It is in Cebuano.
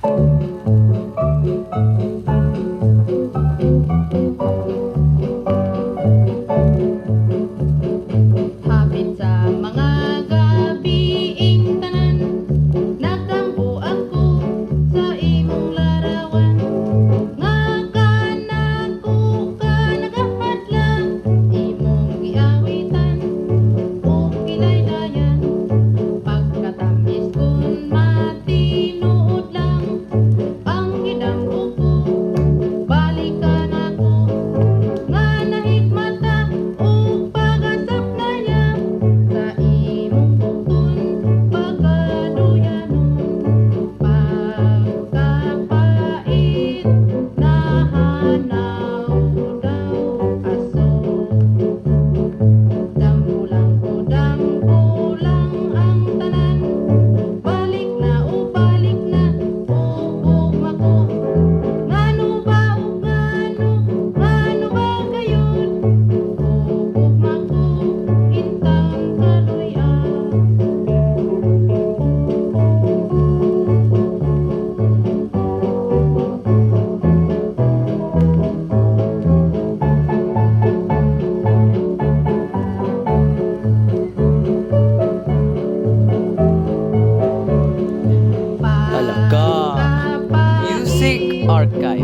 Hapit sa mga gabiing tanan, nagdamgo ako sa imong larawan. Nga kanako ka nagahadla, imong giawitan ug gilaylayan. Pagkatamis kun matinuod lang ang gidamgo ko, balikan ako nga nahigmata ug pagasap niya sa imong bukton pagkaduyanon. Pagkapait nahanaw daw aso. Damgo lang o damgo lang ang tanan. Balik na o balik na ug ugma ko. Ngano ba ug ngano, ngano ba gayud? Ug ugma ko intang kaluy-an. Talaga. Music Pagkapait Archive.